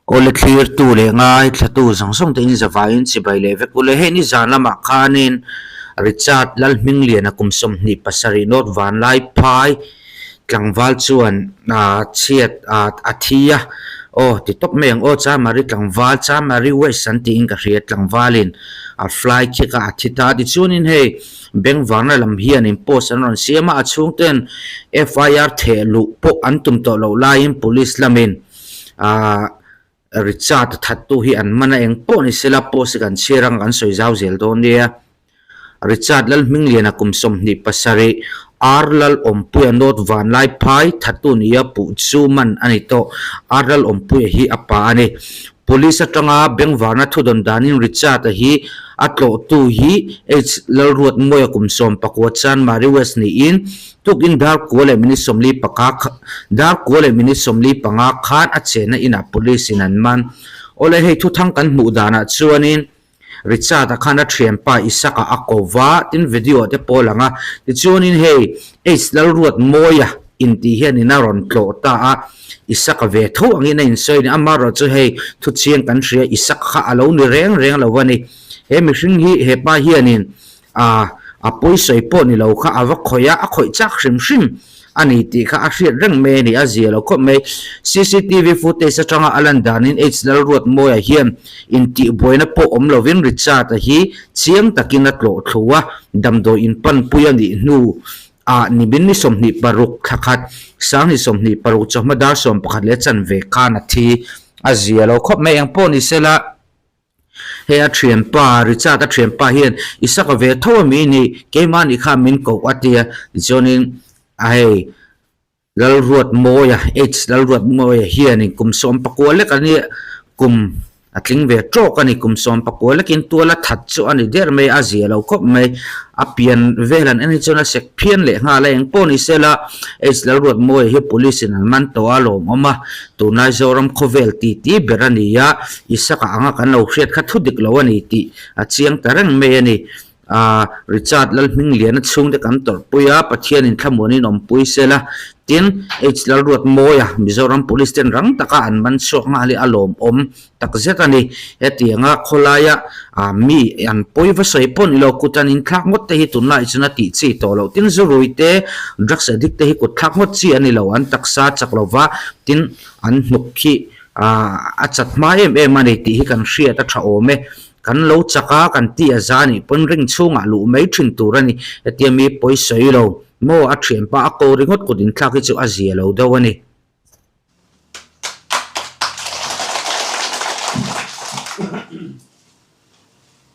Awle thlirtu leh ngaithlatu zawng zawng te in zavaiin chibai leh vek ule. Hei nizan lamah khanin Richard Lalhmingliana kum 27 North Vanlai Phai tlangval chuan chhiat a thi a, aw ti tawp mai ang aw Chamari tlangval Chamari West an tiin ka hria tlangvalin a fly kick a a thi ta tichuanin hei Bengvarna lam hianin post an rawn siam a, a chhungten FIR theh luh pawh an tum tawh loh laiin police lamin aah Richard a thattu hi an man a, eng pawh ni sela post hi kan chhiar ang kan sawi zau zel dawn nia. Richard Lalhmingliana kum 27, R Lalawmpuia North Vanlaiphai thattu nia puh chu man a ni tawh. R Lalawmpuia hi a pa a ni. Police atanga bengvarna thudawn danin Richard-a hi a tlawhtu hi H Lalruatmawia kum 19 chuan Mari West niin tukin dar kua leh minute 45 dar kua leh minute 45 khan a chenna inah police in an man. Awle hei thuthang kan hmuh danah chuanin Richard-a khan a thianpa Isaac-a a ko va, tin video te pawh a lang a. Tichuanin hei H Lalruatmawia intih hian in a rawn tlawh ta a, Isaac-a ve tho angin a insawi a ni. Amaherawh chu hei thuchiang kan hria Isaac kha a lo ni reng reng lo a ni. He mihring hi he pa hianin a a pawisawi pawh ni lo kha a va khawih a, a khawih chak hrim hrim a ni tih kha a hriat reng mai a ni, a zia lo khawp mai. Cctv footage atanga a lan danin H Lalruatmawia hian intihbuaina pawh awm lovin Richard-a hi chiang takin a tlawh thlu a, damdawi inpanpui a nih hnu ah nimin ni 26 thla khat 2026 chawhma dar 11 leh chanve khan a thi a zia lo khawp mai. Engpawh ni sela. Hei a thianpa, Richard a thianpa hian i saka ve tho a mi ni, keimah nih kha min koh a tia. Tichuanin a hei Lalruatmawia, H Lalruatmawia hianin kum 19 lek a nia, kum a tling ve tawk a ni, kum 19 lekin tual a that chu a ni der mai, a zia lo khawp mai. A pian vel han en hi chuan a sek phian leh nghal a, engpawh ni sela H Lalruatmawia hi police in an man tawh a lawmawm a, tunlai Zoram khawvel titi ber a ni a, Isaka anga kan lo hriat kha thu dik lo a ni tih a chiang ta reng mai a ni. Aaa Richard Lalhmingliana chhungte kan tawrhpui a, Pathianin thlamuanin awmpui sela, tin H Lalruatmawia Mizoram Police ten rang taka an man chhuak nghal hi a lawmawm tak zet a ni. Hetianga khawlaia mi an pawi va sawi pawh ni lo, kut an inthlak ngawt te hi tunlai chuan a tih chi tawh loh. Tin, zurui te, drugs addict te hi kut thlak ngawt chi a ni lo, an taksa chak lo va, tin an hnuk hi a chat hma em em a ni tih hi kan hriat a tha awm e. Kan lo chak a, kan ti a za nih pawn ring chhungah luh mai thin tur a ni. Hetia mi pawi sawi lo maw a thianpa a ko ringawt kut inthlak hi chu a zia lo deuh a ni.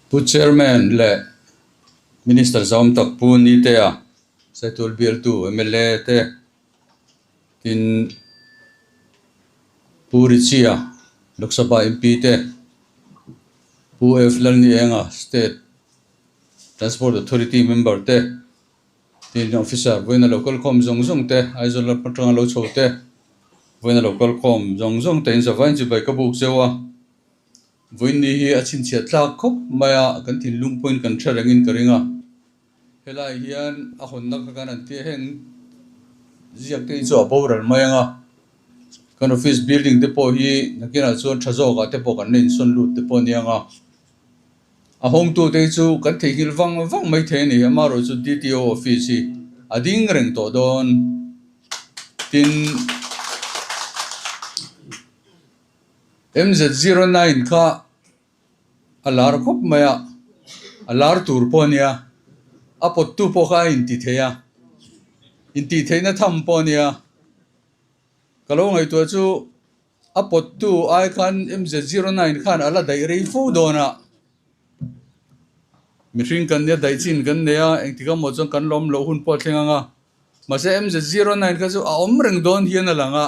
Pu Chairman leh Minister Zawm tak Pu Nitea, Saitul bialtu mla te tin Pu Richia, Lok Sabha MP te, Pu F Lalnienga, State Transport Authority member te, Tin, officer vawiina lo kal khawm zawng zawng te, Aizawl lam atanga lo chho te, vawiina lo kal khawm zawng zawng te in zavaiin chibai ka buk zeuh a. Vawiin ni hi a chhinchhiah tlak khawp mai a, kan thinlung pawhin kan hre rengin ka ring a. Helai hian a hawnna kha kan an tia heng ziak te hi chu a boral mai ang a. Kan office building te pawh hi nakinah chuan tha zawkah te pawh kan la insawn lut te pawh a nia ang a. A hawngtute hi chu kan theihnghilh vang vang mai thei a ni. Amaherawh chu DTO office hi a ding reng tawh dawn. Tin, MZ09 kha a lar khawp mai a, a lar tur pawh a nia, a pawttu pawh kha a inti thei a, intihtheihna tham pawh a nia. Ka lo ngaihtuah chu. A pawttu ai khan MZ09 khan a la daih rei fo dawn a, mihring kan nia daih chin kan nei a, engtik emaw chuan kan lawm loh hun pawh a thleng ang a, mahse MZ09 kha chu a awm reng dawn hian a lang a,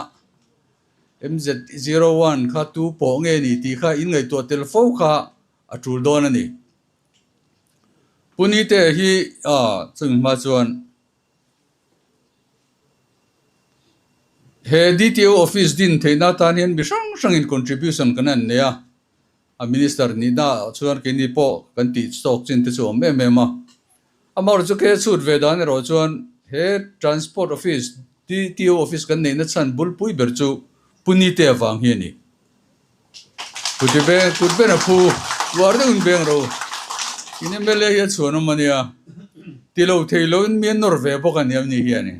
MZ01 kha tu pawh nge ni tih kha in ngaihtuah tel fo kha a tul dawn a ni. Punite hi chumi hma chuan. He DTO office din theihna atan hian mi hrang hrangin contribution kan han nei a, a minister nihna ah chuan keini pawh kan tih chawk chin te chu a awm em em a. Amaherawhchu chu ke chhut ve dan erawh chuan he transport office, DTO office kan neihna chhan bulpui ber chu Punite avang hi a ni. Kuti beng kut ber a phu uar deuhin beng ro in mla hi a chhuan awm ania ti lo thei lo in mi a nawr ve bawk ania ni hian in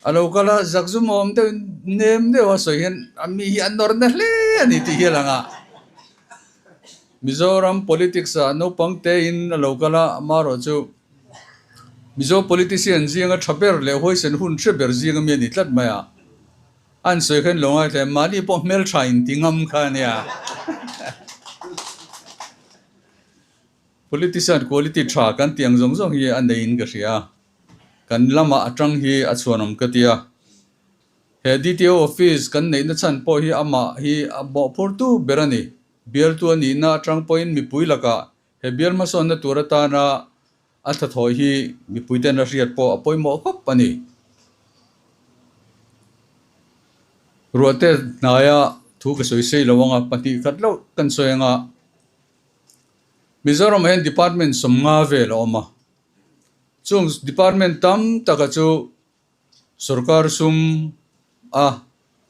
a lo kal a zak zum awm deuh in nem deuh a sawi hian a mi hi a nawr na hle ani tih hi a lang a Mizoram politics ah naupang te in a lo kal a amaherawh chu Mizo politician zinga tha ber leh huaisen hun hre ber zinga mi ani tlat mai a. An sawi khan lo ngaithla em? Mahni pawh hmeltha in ti ngam kha a nia. Politician quality tha kan tih ang zawng zawng hi a neiin ka hria. Kan lamah atang hi a chhuanawm ka ti a. He DTO office kan neihna chhan pawh hi amah hi a mawhphurtu ber a ni. Bialtu a nihna atang pawhin mipui lakah he bial hmasawnna tur atana A thlathawih hi mipuiten a hriat pawh a pawimawh khawp a ni. Ruahte hnaia thu ka sawi sei lo anga pahnih khat loh kan sawi anga Mizoramah hian department sawmnga vel a awm a. Chung department tam taka chu Sorkar sum a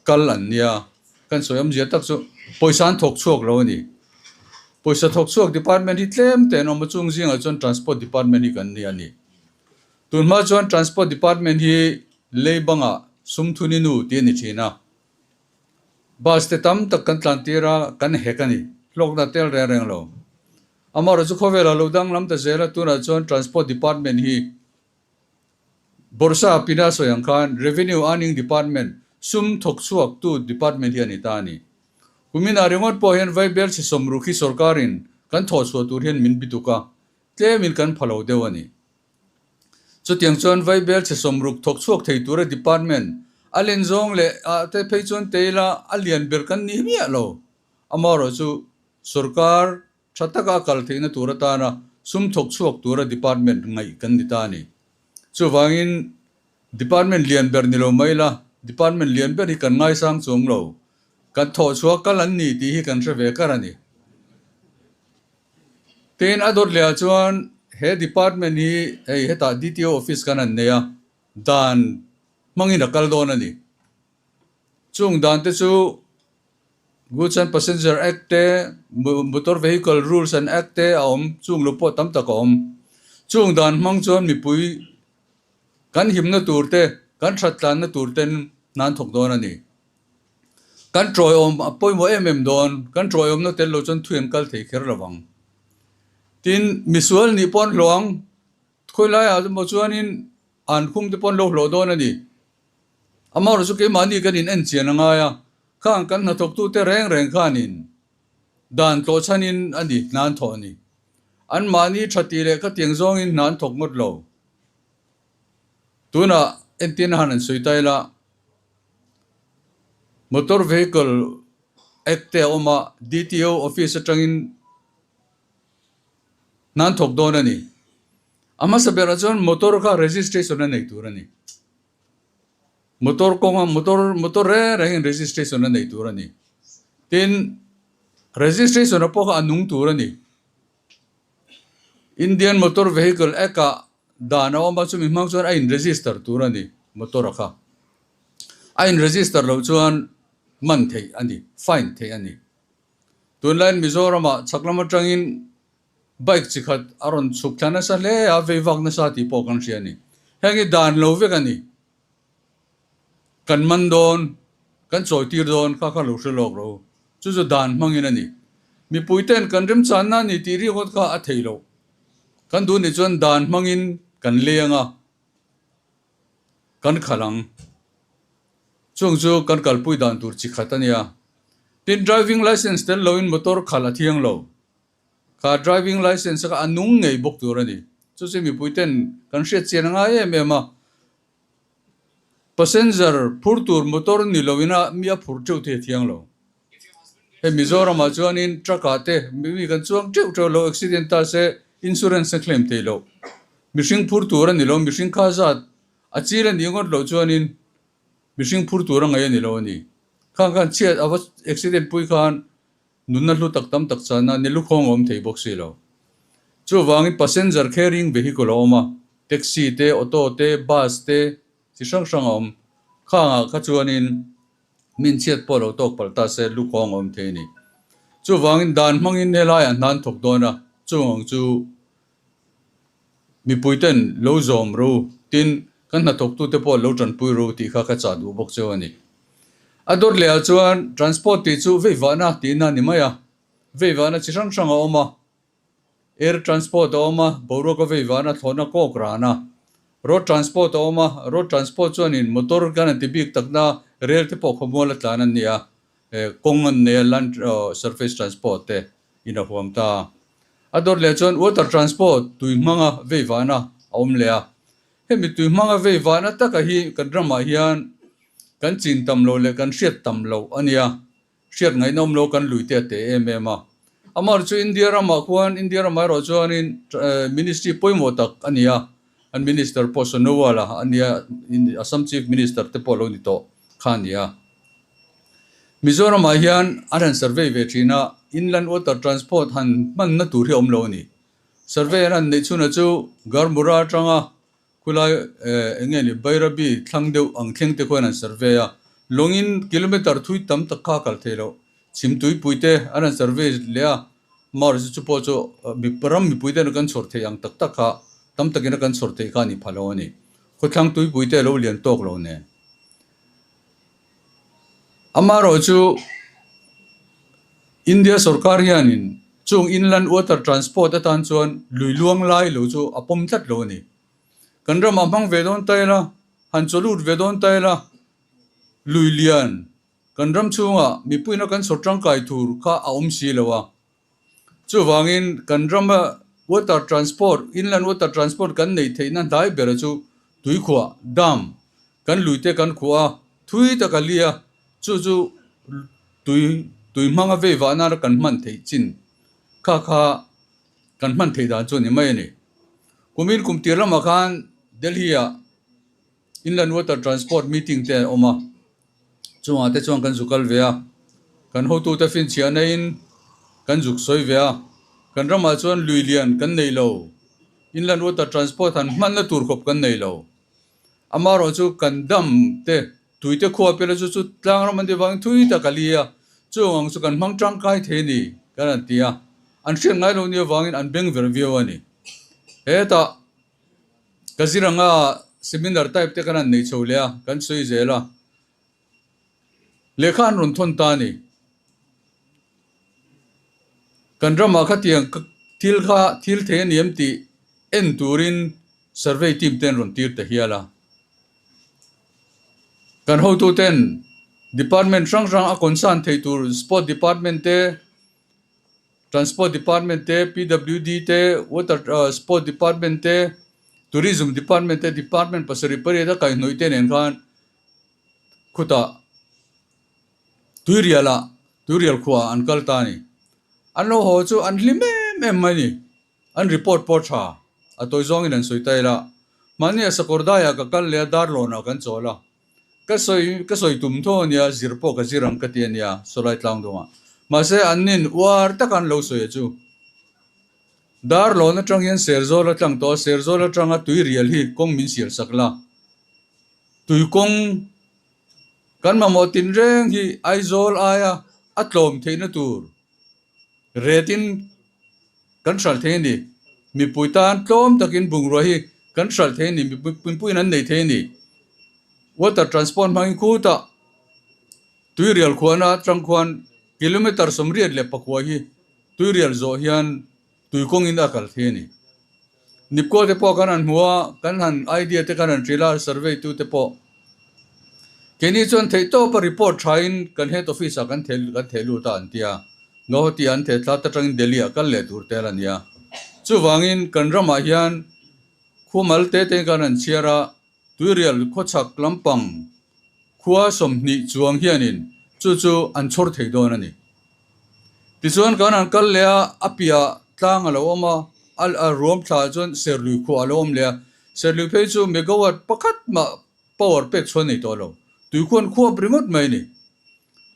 kal an nia, kan sawi awmzia tak chu pawisa an thawk chhuak lo a ni. Pawisa thawk chhuak department hi tlem te an awm a, chung zingah chuan transport department hi kan nia a ni. Tun hma chuan transport department hi lei bangah sum thuni nu tih a ni thin a, bus te tam tak kan tlan tir a, kan hek a ni, hlawkna tel reng reng lo. Amaherawhchu khawvelah lo danglam ta zel a, tunah chuan transport department hi Bawrhsa Pina sawi ang khan Revenue Earning Department, sum thawk chhuak tu department hi a ni ta a ni. Kuminah ringawt pawh hian Vaibel chhe sawmruk hi sorkarin kan thawh chhuah tur hian min bituk a, tlemin kan pha lo deuh a ni. Chutiang chuan Vaibel chhe sawmruk thawk chhuak thei tura department a len zawng leh ah te phei chuan teila a lian ber kan ni miah lo. Amaherawhchu sorkar Tha taka a kal theihna tur atana sum thawk chhuak tura department ngaih kan ni ta a ni. Chuvangin department lian ber ni lo mai la, department lian ber hi kan ngaisang chuang lo. Kan thawh chhuah kal an ni tih hi kan hre ve kar a ni. Tin, a dawt lehah chuan he department hi hei hetah DTO office kan han nei a, dan hmangin a kal dawn a ni. Chung dan te chu Goods and Passenger Act te, Motor Vehicle Rules and Act te a awm, chung lo pawh tam tak a awm. Chung dan hmang chuan mipui kan himna tur te, kan that tlanna tur ten hna an thawk dawn a ni. Kan tawiawm a pawimawh em em dawn, kan tawiawmna tel lo chuan thui an kal thei kher lo vang. Tin, misual nih pawh an hlawh ang, khawilaiah emaw chuanin an khum te pawh an lo hlawh dawn a ni. Amaherawhchu keimahni kan in en chian a ngai a, Khang kan hnathawktute reng reng khanin dan tlawh chhanin a ni hna an thawh a ni. Anmahni tha tih leh khatiang zawngin hna an thawk ngawt lo. Tunah entirna han an sawi ta ila, Motor Vehicle Act te a awm a, DTO office atangin hna an thawk dawn a ni. A hmasa berah chuan motor kha registration a nei tur a ni. Motor kawnga motor motor reng rengin registration a nei tur a ni. Tin, registration a pawh kha a nung tur a ni. Indian Motor Vehicle Act ah dan a awm a, chumi hmang chuan a in register tur a ni motor a kha. A in register loh chuan man theih a ni, fine theih a ni. Tunlaiin Mizoramah chhak lam atangin Bike chi khat a rawn chhuk thla nasa hle a, vei vak nasa tih pawh kan hria a ni. Heng hi dan lo vek a ni. Kan man dawn, kan chawi tir dawn kha kha lo hre lawk ro. Chu chu dan hmangin a ni. Mipui ten kan remchanna a ni tih rikawt kha a thei lo. Kan duh nih chuan dan hmangin kan leng a, kan khalh ang. Chung chu kan kalpui dan tur chi khat a nia. Tin, driving licence tel loin motor khalh a thiang lo. Kha driving licence kha a nung ngei bawk tur a ni. Chu chu mipui ten kan hriat chian a ngai em em a. Passenger phur tur motor ni lo ina mi a phur teuh thei a thiang lo. Hei Mizoram ah chuanin truck ah te mi kan chuang teuh teuh lo accident ta se insurance a claim thei lo. Mihring phur tur a ni lo, mihring kha zat a chil a nih ngawt loh chuanin mihring phur tur a ngaih a ni lo a ni. Khang khan chhiat a va accident pui khan Nunna hlu tak tam tak chana ni lukhawng a awm thei bawk si lo. Chuvangin passenger carrying vehicle a awm a, taxi te, auto te, bus te chi hrang hrang a awm. Khangah kha chuanin min chhiat pawh lo tawk palh ta se lukhawng a awm thei a ni. Chuvangin dan hmangin helaiah hna an thawk dawn a, chung ang chu mipuiten lo zawm ro tin kan hnathawktute pawh lo tanpui ro tih kha ka chah duh bawk cheu a ni. A dawt lehah chuan transport tih chu veivahna tihna a ni mai a, veivahna chi hrang hrang a awm a. Air transport a awm a, boruaka veivahna thlawhna kawk ran a. Road transport a awm a, road transport chuanin motor kan an ti bik takna rel te pawh khawmual a tlan an ni a, kawng an nei a, land surface transport te in a huam ta a. A dawt leh chuan water transport tui hmanga veivahna a awm leh a. Hemi tui hmanga veivahna taka hi kan ramah hian kan chin tam lo leh kan hriat tam loh a nia. Hriat ngaihna awm lo kan lui te a teh em em a. Amah chu India ramah khuan India ramah erawh chuanin ministry pawimawh tak a ni a, an minister pawh Sonowal a a nia, Assam chief minister te pawh lo ni tawh kha a ni a. Mizoramah hian an han survey ve thin a, inland water transport han hmanna tur hi a awm lo a ni. Survey an han neih chhunah chu Garmura atanga Khulai eng nge ni Bairabi thlang deuh ang thleng te khuan an survey a, lawngin kilometre thui tam tak kha a kal thei loh. Chhim tuipui te an han survey leh a, Mars chu pawh chu ram mipui ten kan chhawr theih ang tak tak kha tam takin a kan chhawr theih kha a ni pha lo a ni. Khawthlang tuipui te a lo lian tawk lo nen. Amaherawhchu India sorkar hianin chung inland water transport atan chuan lui luang lai lo chu a pawm tlat lo a ni. Kan ramah hmang ve dawn ta ila, han chaw lut ve dawn ta ila, lui lian kan ram chhungah mipuina kan chhawr tangkai tur kha a awm si lo a. Chuvangin kan rama water transport, inland water transport kan neih theihna hnai bera chu tuikhuah, dam, kan luite kan khuah a, thui tak a li a, chu chu tui tui hmanga vei vah nana kan hman theih chin kha kha kan hman theih dan chu a ni mai a ni. Kumin kum tir lamah khan Delhi-ah Inland Water Transport meeting te an awm a, chungah te chuan kan zuk kal ve a, kan hotute finchhiah naiin kan zuk sawi ve a, kan ramah chuan lui lian kan nei lo, Inland Water Transport han hmanna tur khawp kan nei lo. Amaherawh chu kan dam te, tui te khua pela chu chu tlang ram an tih vangin thui tak a li a, chung ang chu kan hmang tangkai thei a ni kan han ti a, an hriat ngai lo nia vangin an beng ver viau a ni. Hetah. Kaziranga seminar type te kan han nei chho leh a, kan sawi zel a. Lehkha an rawn thawn ta a ni. Kan ramah khatiang thil kha thil thei a ni em tih en turin survey team te an rawn tir ta hial a. Kan hotuten department hrang hrang a concern thei tur sport department te, Transport Department te, PWD te, Water Sport Department te, Tourism Department te, Department pasarih pariat a kaihhnawih te nen khan khutah Tuirial ah Tuirial khuaah an kal ta a ni. An lo haw chu an hlim em em mai a ni. An report pawh tha a tawi zawngin an sawi ta ila. Mahni a sakawr daiah ka kal leh a darlawnah kan chawl a. Ka sawi ka sawi tum tho a nia, zir pawh ka zir ang ka ti a nia, Sawlai Tlangdungah. Mahse, an nin uar taka an lo sawi a chu. Darlawn atang hian Serzawl a tlang tawh a, Serzawl atanga tui rial hi kawng min sial sak la. Tui kawng kan mamawh tinreng hi Aizawl aia a tlawm theihna tur Retin kan hralh thei a ni. Mipui tan tlawm takin bungrua hi kan hralh thei a ni, mipui in an nei thei a ni. Water transport hmangin khutah Tuirial khuana atang khuan kilometre 84 hi Tuirial zawh hian tui kawngin a kal thei a ni. Nipko te pawh kan han hmu a, kan han idea te kan han hrilh a, survey tu te pawh. Keini chuan theihtawpa report thain kan head office ah kan kan theh lut a an ti a, Guwahati ah an theh thla ta tangin Delhi ah kal leh tur tel a ni a. Chuvangin kan ramah hian khumal te te kan han chhiar a, Tuirial khawchhak lampang khua 20 chuang hianin chu chu an chhawr thei dawn a ni. Tichuan kan han kal leh a, a piah tlang a lo awm a, a ruam thla chuan Serlui khua a lo awm leh a, Serlui phei chu megawatt pakhat mah power pek chhuan nei tawh lo, tui khuan khuap ringawt mai a ni.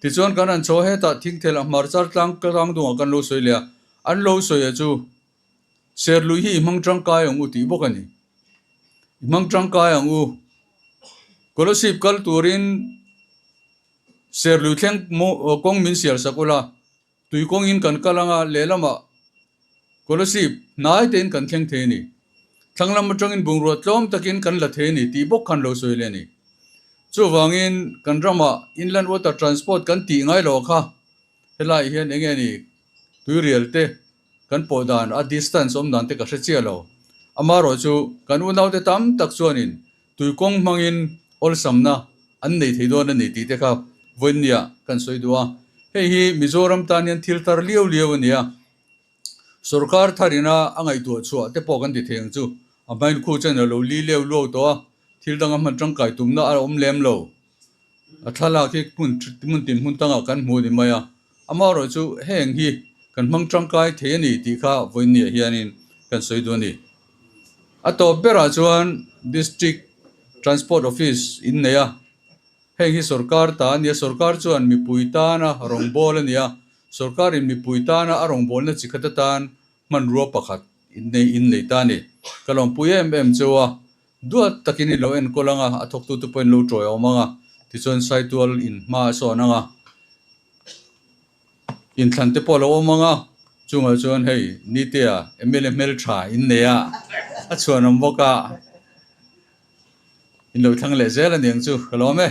Tichuan kan han chho a, hetah thingthel a hmar char tlang tlang dungah kan lo sawi leh a, an lo sawi a chu Serlui hi i hmang tangkai ang u tih bawk a ni. I hmang tangkai ang u. Kolasib kal turin Serlui thleng kawng min sial sak ula. Tuikawngin kan kal anga lehlamah Kolasib hnai tein kan thleng thei a ni. Thlang lam atangin bungrua tlawm takin kan la thei a ni tih bawk khan lo sawi leh a ni. Chuvangin kan ramah inland water transport kan tih ngai lo kha helai hian eng nge ni tuirial te kan pawh dan a distance awm dan te ka hre chiah lo. Amaherawhchu kan unaute tam tak chuanin Tuikawng hmangin awlsamna an nei thei dawn a ni tih te kha vawinia kan sawi duh a. Hei hi Mizoram tan hian thil tar liau liau a ni a, sorkar tharina a ngaihtuah chhuah te pawh kan ti thei ang chu. A hmain khu chuan a lo li leu luau tawh a, thil danga hman tangkai tumna a awm lem lo. A thlalak hi hmun hmun tin hmun tangah kan hmu a ni mai a, amaherawhchu heng hi kan hmang tangkai thei a ni tih kha vawinia hianin kan sawi duh a ni. A tawp berah chuan District Transport Office in nei a, heng hi sorkar ta a nia, sorkar chuan mipui tana rawngbâwl a ni a, sorkarin mipui tana a rawngbâwlna chi khat atan hmanrua pakhat in nei ta a ni. Ka lawmpui em em cheu a. Duat takin i lo enkawl ang a, a thawktute pawhin lo tawi awm ang a, tichuan Saitual in hma a sawn ang a, inthlan te pawh a lo awm ang a, chungah chuan hei Nitea mla hmeltha in nei a, a chhuanawm bawk a, in lo thlang leh zel a niang chu ka lawm e.